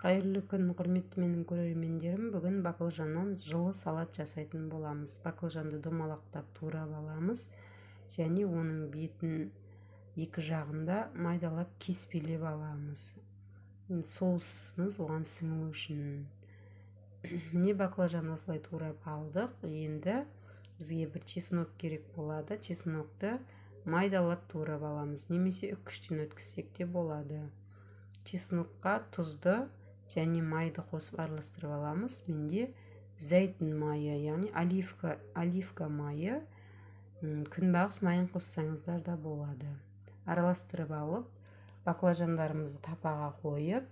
Қайырлы күн, құрметті менің көрермендерім! Бүгін баклажаннан жылы салат жасайтын боламыз. Баклажанды домалақтап турап аламыз және оның бетін екі жағында майдалап кеспелеп аламыз. Соусымыз оған сіңу үшін. Міне, баклажанды осылай турап алдық. Енді бізге бір чеснок керек болады. Чеснокты майдалап турап аламыз немесе үккіштен өткізсек те болады. Чеснокқа тұзды және майды қосып араластырып аламыз. Менде зәйтүн майы, яғни оливка майы, күнбағыс майын қоссаңыздар да болады. Араластырып алып, баклажандарымызды тапаға қойып,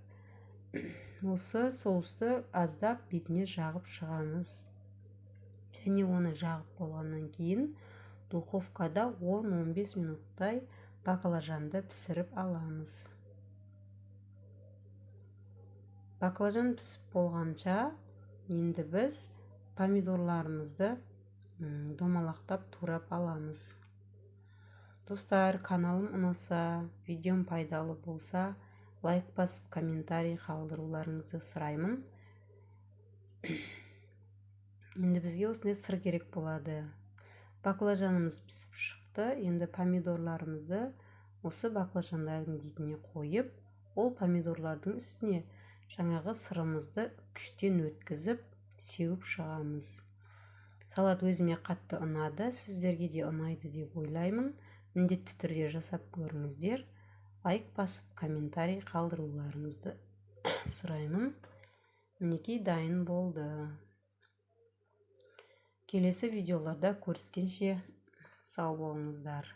осы соусты аздап бетіне жағып шығамыз. Және оны жағып болғаннан кейін духовкада 10-15 минуттай баклажанды пісіріп аламыз. Баклажан пісіп болғанша енді біз помидорларымызды домалақтап турап аламыз. Достар, каналым ұнаса, видеом пайдалы болса, лайк басып, комментарий қалдыруларыңызды сұраймын. Енді бізге осындай сыр керек болады. Баклажанымыз пісіп шықты. Енді помидорларымызды осы баклажандардың бетіне қойып, ол помидорлардың үстіне жаңағы сырымызды күштен өткізіп сеуіп шығамыз. Салат өзіме қатты ұнады, сіздерге де ұнайды деп ойлаймын. Міндетті түрде жасап көріңіздер. Лайк басып, комментарий қалдыруларыңызды сұраймын. Мінекей, дайын болды. Келесі видеоларда көріскенше сау болыңыздар.